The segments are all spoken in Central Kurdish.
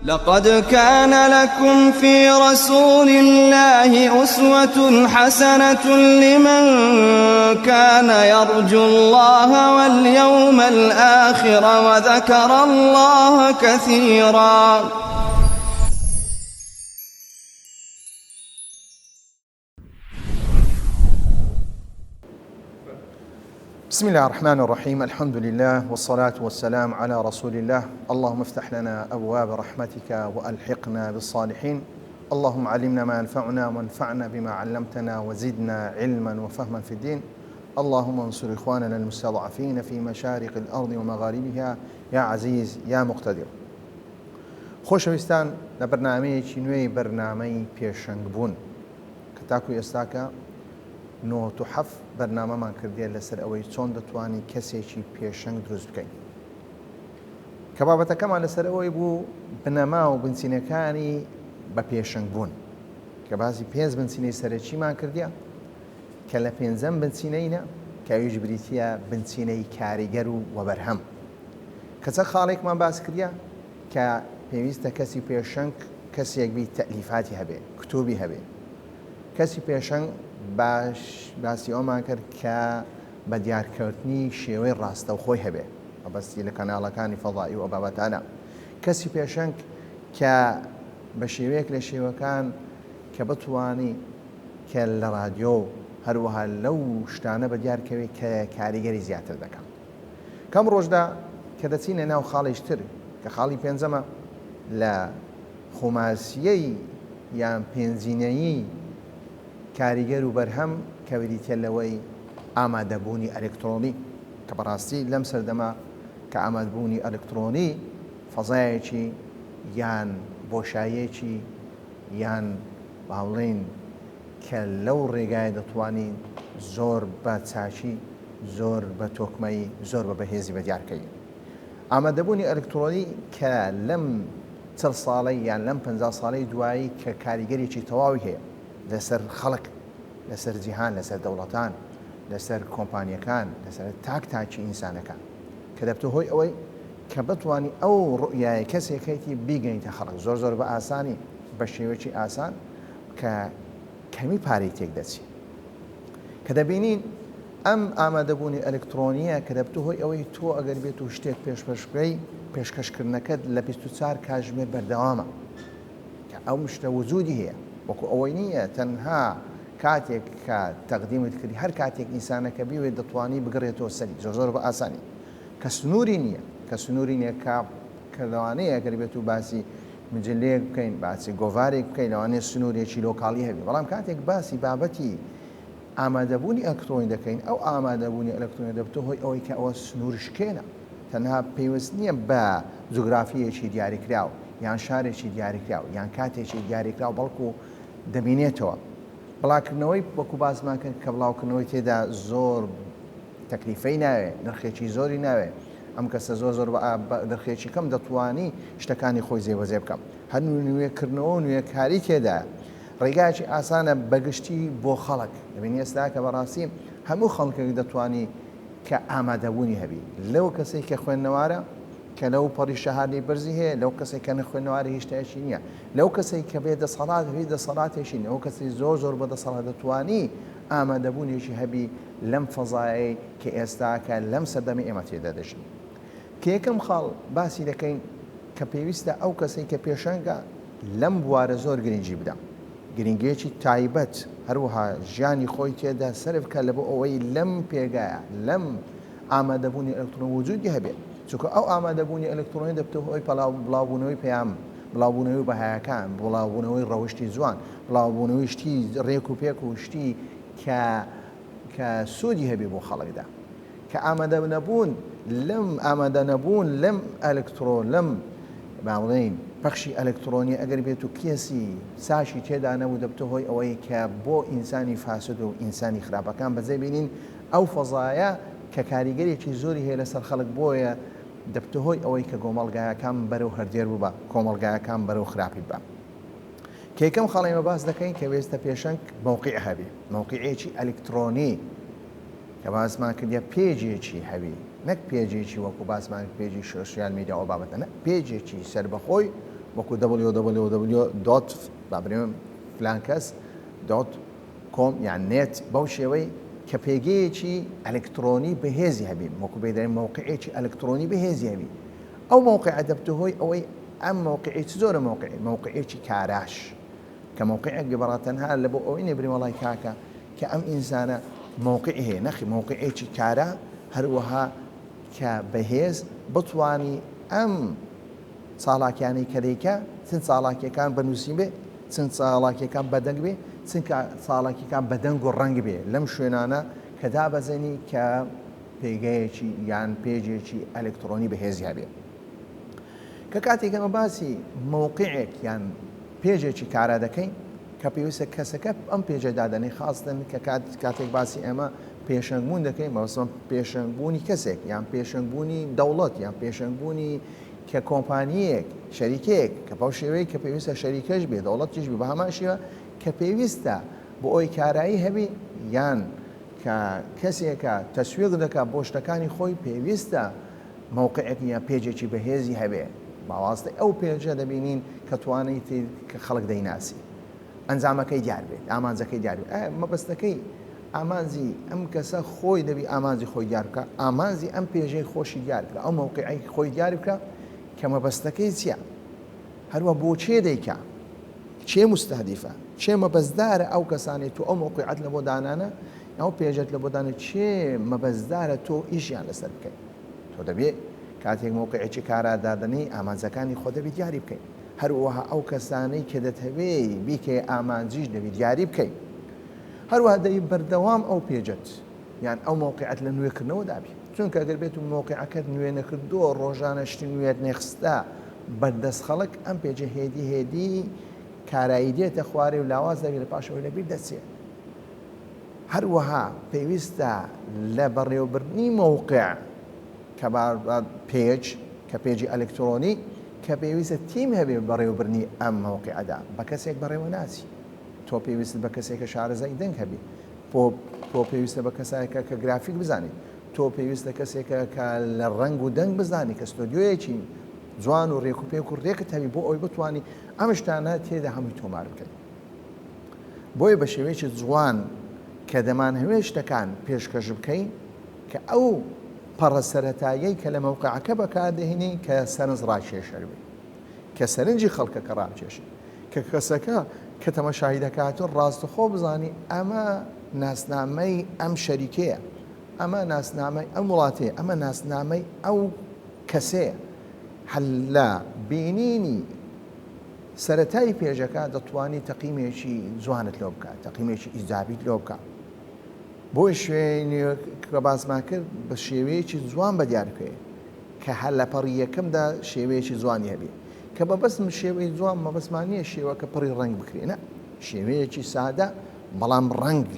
لقد كان لكم في رسول الله أسوة حسنة لمن كان يرجو الله واليوم الآخر وذكر الله كثيرا. بسم الله الرحمن الرحيم الحمد لله والصلاة والسلام على رسول الله اللهم افتح لنا أبواب رحمتك وألحقنا بالصالحين اللهم علمنا ما ينفعنا وانفعنا بما علمتنا وزدنا علما وفهما في الدين اللهم انصر إخواننا المستضعفين في مشارق الأرض ومغاربها يا عزيز يا مقتدر. خۆشەویستان لە بەرنامەیەکی نوێی بەرنامەی پێشەنگ بوون کە تاکو ئێستاکە 97 بەرنامەمان کردیە لەسەر ئەوەی چۆن دەتوانی کەسێکی پێشەنگ دروست بکەین کە بابەتەکەمان لەسەر ئەوەی بوو بنەما و بنچینەکانی بە پێشەنگ بوون کە باسی پێنج بنچینەی سەرەکیمان کردیە کە لە پێنجەم بنچینەینە کە ئەویش بریتیە بنچینەی کاریگەر و وەبەرهەم کە چەند خاڵێکمان باس کردیە کە پێویستە کەسی پێشەنگ کەسێک بی تەئلیفاتی هەبێ کتوبی هەبێ کەسی پێشەنگ باش باسی ئەومان کرد کە بە دیارکەوتنی شێوەی ڕاستەوخۆی هەبێ مەبەستی لە کەناڵەکانی فەزائی و ئەو بابەتانە کەسی پێشەنگ کە بە شێوەیەک لە شێوەکان کە بتوانی کە لە ڕادیۆ و هەروەها لەو شتانە بە دیار کەوێ کە کاریگەری زیاتر دەکا. کەم ڕۆژدا کە دەچینە ناو خاڵیش تر کە خاڵی پێنجەمە لە خوماسیەی یان پێنجینەیی کاریگەر و بەرهەم کە بریتیە لەوەی ئامادەبوونی ئەلکترۆنی کە بەڕاستی لەم سەردەمە کە ئامادبوونی ئەلکترۆنی فەزایەکی یان بۆشاییەکی یان با بڵێین کە لەو ڕێگایە دەتوانین زۆر بە چاکی، زۆر بە تۆکمەیی، زۆر بە بەهێزی بەدیار کەین. ئامادەبوونی ئەلکترۆنی کە لەم چڵ ساڵەی یان لەم 50 ساڵەی دوایی کە کاریگەریی تەواوی هەیە لەسەر خەڵک، لەسەر جیهان، لەسەر دەوڵەتان، لەسەر کۆمپانیەکان، لەسەر تاک تاکی ئینسانەکان کە دەبتە هۆی ئەوەی کە بتوانی ئەو ڕوئیایەی کەسێک هەیەتی بیگەینتە خەڵک زۆر زۆر بە ئاسانی بە شێوەیەکی ئاسان کە کەمی پارەی تێک دەچی کە دەبینین ئەم ئامادەبوونی ئەلکترۆنیە کە دەبتە هۆی ئەوەی تۆ ئەگەر بێت و شتێک پێشکەش بکەی پێشکەشکردنەکەت لە 24 کاتژمێر بەردەوامە کە ئەو شتە وجودی هەیە وەکو ئەوەی نییە تەنها کاتێک کە تەقدیمت کردی هەر کاتێک ئینسانەکە بیوێت دەتوانی بگڕێتەوە سەری زۆر زۆر بە ئاسانی کە سنووری نییە کە سنووری نییە کە کە لەوانەیە ئەگەر بێت و باسی مجلەیەک بکەین باسی گۆڤارێک بکەین لەوانەیە سنوورێکی لۆکاڵی هەبێ بەڵام کاتێک باسی بابەتی ئامادەبوونی ئەلکترۆنی دەکەین ئەو ئامادەبوونی ئەلکترۆنی دەبتە هۆی ئەوەی کە ئەوە سنوورشکێنە تەنها پەیوەست نییە بە جوگرافییەکی دیاریکراو یان شارێکی دیاریکراو یان کاتێکی دیاریکراو بەڵکو دەمینێتەوە بڵاکردنەوەی وەکو باسمان کرد کە بڵاوکردنەوەی تێدا زۆر تەکلیفەی ناوێ نرخێکی زۆری ناوێ ئەم کەسە زۆر زۆر بە نرخێکی کەم دەتوانی شتەکانی خۆی جێبەجێ بکەم هەر نوێکردنەوە و نوێکاری تێدایە ڕێگایەکی ئاسانە بەگشتی بۆ خەڵک دەبینی ئێستا کە بەڕاستی هەموو خەڵکێک دەتوانی کە ئامادەبوونی هەبی لەو کەسێک کە خوێندنەوارە کە لەو پەڕی شەهادەی بەرزی هەیە لەو کەسێک کە نەخوێندنەوارە هیچ شتێکی نییە لەو کەسێک کە بێ دەسەڵات هیچ دەسەڵاتێکی نییە ئەو کەسی زۆر زۆر بە دەسەڵات دەتوانی ئامادەبوونێکی هەبی لەم فەزایەی کە ئێستاکە لەم سەردەمەی ئێمە تێدا دەژین. کە یەکەم خاڵ باسی دەکەین کە پێویستە ئەو کەسەی کە پێشەنگە لەم بوارە زۆر گرنگی بدا، گرنگییەکی تایبەت، هەروەها ژیانی خۆی تێدا سەرف بکات لەبۆ ئەوەی لەم پێگایە، لەم ئامادەبوونی ئەلکترۆنی وجودی هەبێت، چونکە ئەو ئامادەبوونی ئەلکترۆنی دەبتە هۆی بڵاوبوونەوەی پەیام، بڵاوبوونەوەی بەهایەکان، بڵاوبوونەوەی ڕەوشتی جوان، بڵاوبوونەوەی شتی ڕێک و پێک و شتی کە کە سوودی هەبێ بۆ خەڵکدا. کە ئامادە نەبوون لەم ئامادە نەبوون لەم ئەلکترۆ لەم با بڵێین پەخشی ئەلکترۆنی ئەگەر بێت و کێسی ساشی تێدا نەبوو دەبتە هۆی ئەوەی کە بۆ ئینسانی فاسد و ئینسانی خراپەکان بەجێ بینین ئەو فەزایە کە کاریگەرێکی زۆری هەیە لەسەر خەڵک بۆیە دەبتە هۆی ئەوەی کە گۆمەڵگایەکان بەرەو هەردێر ببا کۆمەڵگایەکان بەرەو خراپی ببا. کە یەکەم خاڵ ئێمە باس دەکەین کە وێستە پێشەنگ مەوقیع هەبێ، مەوقیعێکی ئەلکترۆنی کە باسمان کردیە پێجێکی هەبی، نەک پێجێکی وەکو باسمان کرد پێجی social media ئەو بابەتە نە، پێجێکی سەربەخۆی وەکو www dot با بڵێم فلان کەس dot com یان net بەو شێوەی کە پێگەیەکی ئەلکترۆنی بەهێزی هەبی وەکو پێی دەڵێن مەوقعێکی ئەلکترۆنی بەهێزی هەبی ئەو مەوقعە دەبتە هۆی ئەوەی ئەم مەوقعی چ جۆرە مەوقعی مەوقعێکی کاراش کە مەوقعێک بێ بەڕا تەنها لە بۆ ئەوەی نەبرێ وەڵای کاکە کە ئەم ئینسانە مەوقعی هەیە نەخی مەوقعێکی کارا هەروەها کە بەهێز بتوانی ئەم چاڵاکیانەی کە دەیکا چن چاڵاکیەکان بە نووسین بێ چن چاڵاکیەکان بە دەنگ بێ چن چاڵاکیەکان بە دەنگ و ڕەنگ بێ لەم شوێنانە کە دابەزێنی کە پێگەیەکی یان پێجێکی ئەلکترۆنی بەهێزی هەبێ کە کاتێک ئەمە باسی مەوقعێک یان پێجێکی کارا دەکەین کە پێویستە کەسەکە ئەم پێجە دادەنێ خاستن کە کات کاتێک باسی ئێمە پێشەنگبوون دەکەین مەبەستمان پێشەنگبوونی کەسێک یان پێشەنگبوونی دەوڵەت یان پێشەنگبوونی کە کۆمپانیەک شەریکەیەک کە بەو شێوەیە کە پێویستە شەریکەش بێ دەوڵەتیش بێ بە هەمان شێوە کە پێویستە بۆ ئەوی کارایی هەبی یان کە کەسێکە تەسویق دەکا بۆ شتەکانی خۆی پێویستە مەوقعێک یان پێجێکی بەهێزی هەبێ بە واستەی ئەو پێجە دەبینین کە توانیتی کە خەڵک دەیناسی ئەنجامەکەی دیار بێت ئامانجەکەی دیار بێت ئایا مەبەستەکەی ئامانجی ئەم کەسە خۆی دەبی ئامانجی خۆی دیار بکە ئامانجی ئەم پێژەی خۆشی دیار بکە ئەو مەوقعی خۆی دیار بکە کە مەبەستەکەی چییە هەروە بۆ چێ دەیکا کێ موستەهدیفە کێ مەبەستدارە ئەو کەسانەی تۆ ئەو مەوقیعەت لە بۆ دانانە ئەو پێجەت لە بۆ دانە کێ مەبەستدارە تۆ ئیشیان لەسەر بکەی تۆ دەبێ کاتێک مەوقیعێکی کارا دادەنێی ئامانجەکانی خۆ دەبی دیاری بکەی هەروەها ئەو کەسانەی کە دەتەوێ بیکەی ئامانجیش دەبی دیاری بکەی هەروەها دەبی بەردەوام ئەو پێجەت یان ئەو مەوقیعەت لە نوێکردنەوە دابی چونکە ئەگەر بێت و مەوقیعەکەت نوێ نەکردووە ڕۆژانە شتی نوێت نەخستە بەردەست خەڵک ئەم پێجە هێدی هێدی کارایی دێتە خوارێ و لاواز دەبێت لە پاشەوەی لەبیر دەچێت هەروەها پێویستە لە بەڕێوەبردنی مەوقع کە page کە page ی ئەلکترۆنی کە پێویستە تیم هەبێ بەڕێوەبردنی ئەم مەوقعەدا بە کەسێک بەڕێوە ناچی تۆ پێویستت بە کەسێکە شارەزای دەنگ هەبی تۆ پێویستە بە کەسایەکە کە گرافیک بزانیت تۆ پێویستە کەسێکە کە لە ڕەنگ و دەنگ بزانی کە ستۆدیۆیەکی جوان و ڕێک و پێک و ڕێکت هەبی بۆ ئەوەی بتوانی ئەم شتانە تێدا هەمووی تۆمار بکەیت بۆیە بە شێوەیەکی جوان کە دەمانهەوێت شتەکان پێشکەش بکەین کە ئەو پەڕە سەرەتاییەی کە لە مەوقعەکە بەکاردەهێنین کە سەرنج ڕاکێشەر بێت کە سەرنجی خەڵکەکە ڕابکێشێت کە کەسەکە کە تەمەشای دەکات و ڕاستەخۆ بزانی ئەمە ناسنامەی ئەم شەریکەیە، ئەمە ناسنامەی ئەم وڵاتەیە، ئەمە ناسنامەی ئەو کەسەیە. هەر لە بینینی سەرەتای پێجەکە دەتوانی تەقیمێکی جوانت لۆ بکات، تەقیمێکی ئیجابیت لۆ بکات. بۆیە شوێنێک کە باسمان کرد بە شێوەیەکی جوان بەدیار بکەوێت. کە هەر لە پەڕی یەکەمدا شێوەیەکی جوانی هەبێ کە مەبەستم شێوەی جوان مەبەستمان نییە شێوەکە پڕی ڕەنگ بکرێ نا شێوەیەکی سادە بەڵام ڕەنگ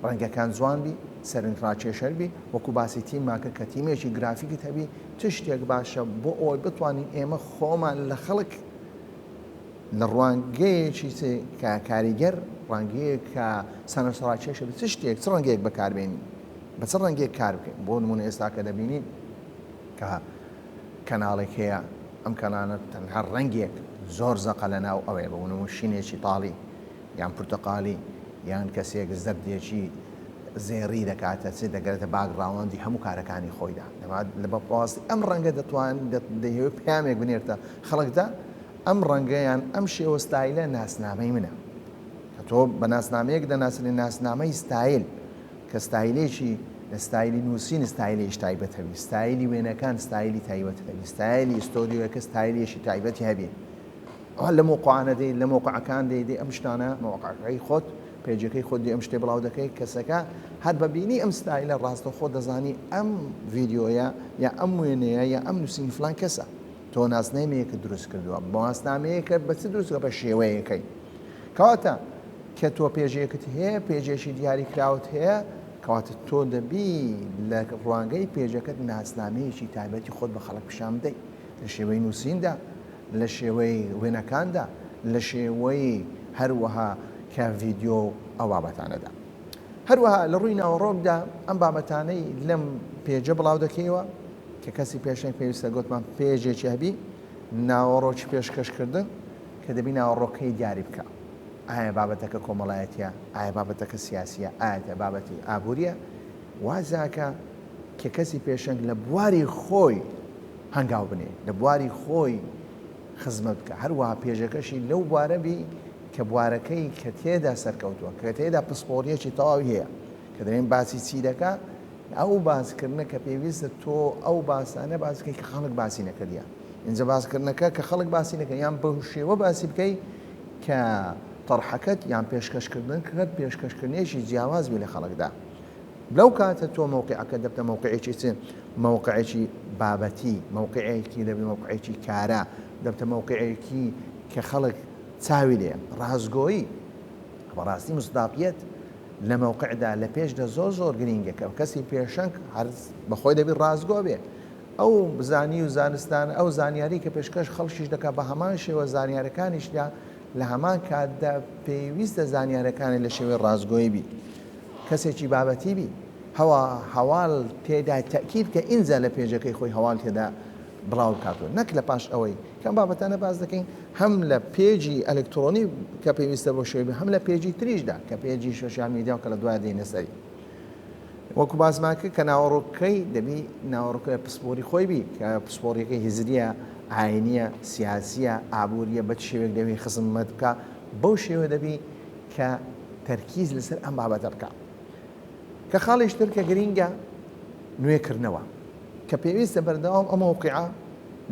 ڕەنگەکان جوان بی سەرنج ڕاکێشەر بی وەکو باسی تیممان کرد کە تیمێکی گرافیکت هەبی چ شتێک باشە بۆ ئەوەی بتوانین ئێمە خۆمان لە خەڵک لە ڕوانگەیەکی کە کاریگەر ڕەنگەیەک کە سەرنجڕاکێشە چ شتێک چ ڕەنگێک بەکاربێنین بە چ ڕەنگێک کار بکەین بۆ نمونە ئێستا کە دەبینین کە کەناڵێک هەیە ئەم کەنالە تەنها ڕەنگێک زۆر زەقە لە ناو ئەوەیە بە نموونە شینێکی تاڵی یان پرتەقالی یان کەسێک زەردێکی زێڕی دەکاتە چ دەگەرێتە background ی هەموو کارەکانی خۆیدا لە بەڕاستی ئەم ڕەنگە دەتوان دەیەوێت پەیامێک بنێرتە خەڵکدا ئەم ڕەنگەیان ئەم شێوە ستایلە ناسنامەی منە کە تۆ بە ناسنامەیەک دەناسرێ ناسنامەی ستایل کە ستایلێکی لە ستایلی نووسین ستایلێکی تایبەت هەبی، ستایلی وێنەکان ستایلی تایبەت هەبی، ستایلی ستۆدیۆیەکە ستایلێکی تایبەتی هەبی. ئەوە لە مەوقعانە دێی لە مەوقعەکان دێی دێ ئەم شتانە مەوقعەکەی خۆت پەیجەکەی خۆت دێ ئەم شتێ بڵاو دەکەی کەسەکە هەر بە بینی ئەم ستایلە ڕاستەوخۆ دەزانی ئەم ڤیدیۆیە یا ئەم وێنەیە یا ئەم نووسینی فلان کەسە. تۆ ناسنامەیەکت دروست کردووە ناسنامەیەکە بە چ دروست بە شێوەیەکەی کەواتە کە تۆ پێجێکت هەیە پێجێکی دیاری کراوت هەیە کەواتە تۆ دەبی لە ڕوانگەی پێجەکەت ناسنامەیەکی تایبەتی خۆت بە خەڵک پیشان بدەیت لە شێوەی نووسیندا لە شێوەی وێنەکاندا لە شێوەی هەروەها کە ڤیدیۆ ئەو بابەتانەدا هەروەها لە ڕووی ناوەڕۆکدا ئەم بابەتانەی لەم پێجە بڵاو دەکەیەوە کە کەسی پێشەنگ پێویستە گۆتمان پێجێکی هەبی ناوەڕۆکی پێشکەشکردن. کە دەبی ناوەڕۆکەی دیاری بکا. ئایا بابەتەکە کۆمەڵایەتیە، ئایا بابەتەکە سیاسیە، ئایا بابەتی ئابووریە، وازاکە کە کەسی پێشەنگ لە بواری خۆی هەنگاو بنێ، لە بواری خۆی خزمەت بکە، هەروەها پێشەکەشی لەو بوارە بی کە بوارەکەی کە تێدا سەرکەوتووە، کە تێدا پسپۆڕیەکی تەواوی هەیە، کە دەڵێن باسی چی دەکا، ئەو باسکردنە کە پێویستە تۆ ئەو باسانە باس بکەی کە خەڵک باسی نەکردیە. ئینجا باسکردنەکە کە خەڵک باسی نەکەن یان بەو شێوە باسی بکەی کە تەرحەکەت یان پێشکەشکردنەکەت پێشکەشکردنێکی جیاواز بی لە خەڵکدا. لەو کاتە تۆ مەوقعەکە دەبتە مەوقعێکی چ؟ مەوقعێکی بابەتی، مەوقعێکی دەبی مەوقعێکی کارا، دەبتە مەوقعێکی کە خەڵک چاوی لێیە. ڕاستگۆیی، بەڕاستی مصداقیەت لە مەوقعدا لە پێشدا زۆر زۆر گرینگە کە کەسی پێشەنگ هەر بەخۆی دەبی ڕاستگۆ بێ. ئەو زانی و زانستانە، ئەو زانیاری کە پێشکەش خەڵکیش دەکات بە هەمان شێوە زانیارەکانیشدا لە هەمان کاتدا پێویستە زانیارەکانی لە شێوەی ڕاستگۆیی بی، کەسێکی بابەتی بی، هەوا هەواڵ تێدا تەئکید کە ئینجا لە پێجەکەی خۆی هەواڵ تێدا بڵاو بکاتەوە نەک لە پاش ئەوەی کە ئەم بابەتانە باس دەکەین هەم لە page ی ئەلکترۆنی کە پێویستە بۆ شێوەی هەم لە page ی تریشدا کە page ی social media و کە لە دوای دێنە سەری. وەکو باسمان کرد کە ناوەڕۆکەکەی دەبی ناوەڕۆکە پسپۆری خۆی بی کە پسپۆڕیەکەی هزریە، ئاینیە، سیاسیە، ئابووریە بە چ شێوەیەک دەوێ خزمەت بکا بەو شێوە دەبی کە تەرکیز لەسەر ئەم بابەتە بکا. کە خاڵیش تر کە گرینگە نوێکردنەوە کە پێویستە بەردەوام ئەم مەوقیعە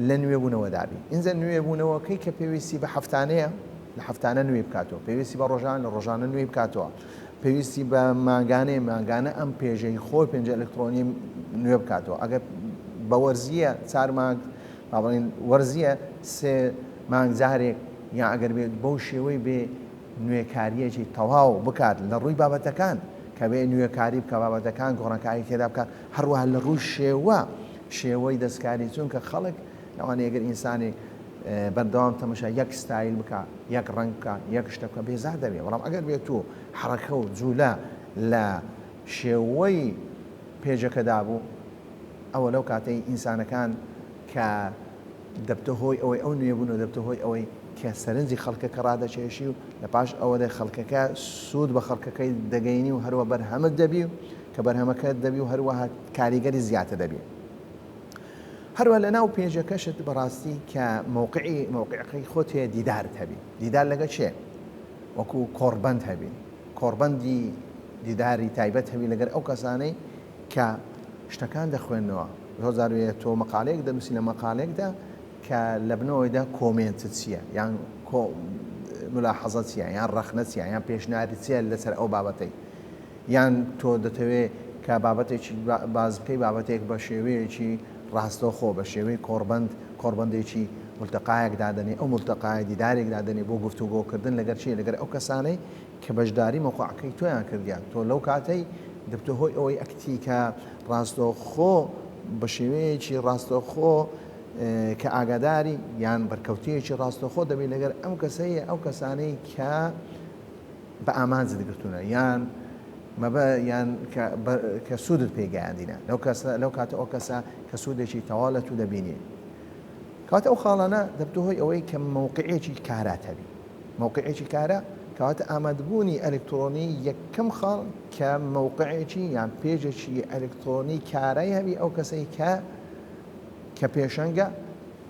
لە نوێبوونەوەدا بی. ئینجا نوێبوونەوەکەی کە پێویستی بە هەفتانەیە لە هەفتانە نوێی بکاتەوە، پێویستی بە ڕۆژان لە ڕۆژانە نوێی بکاتەوە. پێویستی بە مانگانەیە مانگانە ئەم page ەی خۆی page ە ئەلکترۆنی نوێ بکاتەوە ئەگەر بە وەرزیە چار مانگ با بڵێین وەرزیە سێ مانگ جارێک یان ئەگەر بێت بەو شێوەی بێ نوێکاریەکی تەواو بکات لە ڕووی بابەتەکان کە بێ نوێکاری بکە بابەتەکان گۆڕانکاری تێدا بکات هەروەها لە ڕووی شێوە شێوەی دەستکاری چونکە خەڵک لەوانەیە گەر ئینسانێک بەردەوام تەمەشا یەک ستایل بکا یەک ڕەنگ بکا یەک شتە بکا بێزار دەبێ بەڵام ئەگەر بێت و حەڕەکە و جولە لە شێوەی page ەکەدا بوو ئەوە لەو کاتەی ئینسانەکان کە دەبتە هۆی ئەوەی ئەو نوێبوون و دەبتە هۆی ئەوەی کە سەرنجی خەڵکەکە ڕادەکێشی و لە پاش ئەوەێ خەڵکەکە سوود بە خەڵکەکەی دەگەینی و هەروە بەرهەمت دەبی و کە بەرهەمەکەت دەبی و هەروەها کاریگەری زیاتر دەبی. هەروە لەناو page ەکەشت بەڕاستی کە مەوقعی مەوقعەکەی خۆت هەیە دیدارت هەبی دیدار لەگە چێ وەکو کۆڕبەند هەبی کۆڕبەندی دیداری تایبەت هەبی لەگەر ئەو کەسانەی کە شتەکان دەخوێنەوە زۆر جار وێ تۆ مەقالەیەک دەنووسی لە مەقالێکدا کە لە بنەوەیدا comment چییە یان ملاحەزە چییە یان ڕەخنە چییە یان پێشنیاری چییە لەسەر ئەو بابەتەی یان تۆ دەتەوێ کە بابەتێکی باس بکەی بابەتێک بە شێوەیەکی ڕاستەوخۆ بە شێوەی کۆڕبەند کۆڕبەندێکی ملتەقایەک دادەنێ ئەو ملتەقایە دیدارێک دادەنێ بۆ گفتوگۆکردن لەگەر چی لەگەر ئەو کەسانەی کە بەشداری مەوقعەکەی تۆیان کردیان تۆ لەو کاتەی دەبتە هۆی ئەوەی ئەکتی کە ڕاستەوخۆ بە شێوەیەکی ڕاستەوخۆ کە ئاگاداری یان بەرکەوتەیەکی ڕاستەوخۆ دەبی لەگەر ئەم کەسەیە ئەو کەسانەی کە بە ئامانجت گرتوونە یان مەبە یان کە سوودت پێ گەیاندینە لەو کەسە لەو کاتە ئەو کەسە کە سوودێکی تەواو لە تو دەبینی کەواتە ئەو خاڵانە دەبتە هۆی ئەوەی کە مەوقعێکی کارات هەبی مەوقعێکی کارە کەواتە ئامادبوونی ئەلکترۆنی یەکەم خاڵ کە مەوقعێکی یان page ێکی ئەلکترۆنی کارای هەبی ئەو کەسەی کە کە پێشەنگە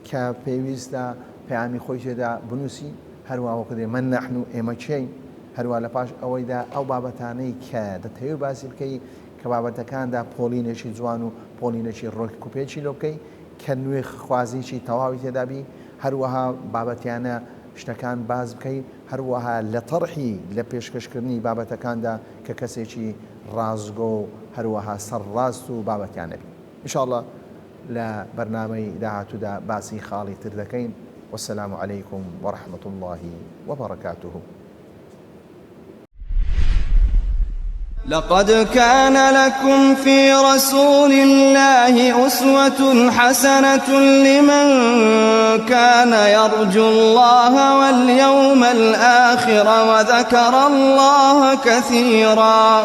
کە پێویستە پەیامی خۆی تێدا بنووسی، هەروا وەکو دەڵێ من نحن ئێمە کێین، هەروا لە پاش ئەوەیدا ئەو بابەتانەی کە دەتەوێ باسی بکەی کە بابەتەکاندا پۆڵینێکی جوان و پۆڵینێکی ڕێکوپێکی لۆ بکەی کە نوێخوازیی تەواوی تێدا بی، هەروەها بابەتیانە شتەکان باس بکەی، هەروەها لە تەڕحی لە پێشکەشکردنی بابەتەکاندا کە کەسێکی ڕاستگۆ و هەروەها سەرڕاست و بابەتیانە بی. ان شاء اللە لە بەرنامەی داهاتوودا باسی خاڵی تر دەکەین والسلام علیکم ورحمة اللە وبرکاته. لقد كان لكم في رسول الله أسوة حسنة لمن كان يرجو الله واليوم الآخر وذكر الله كثيرا.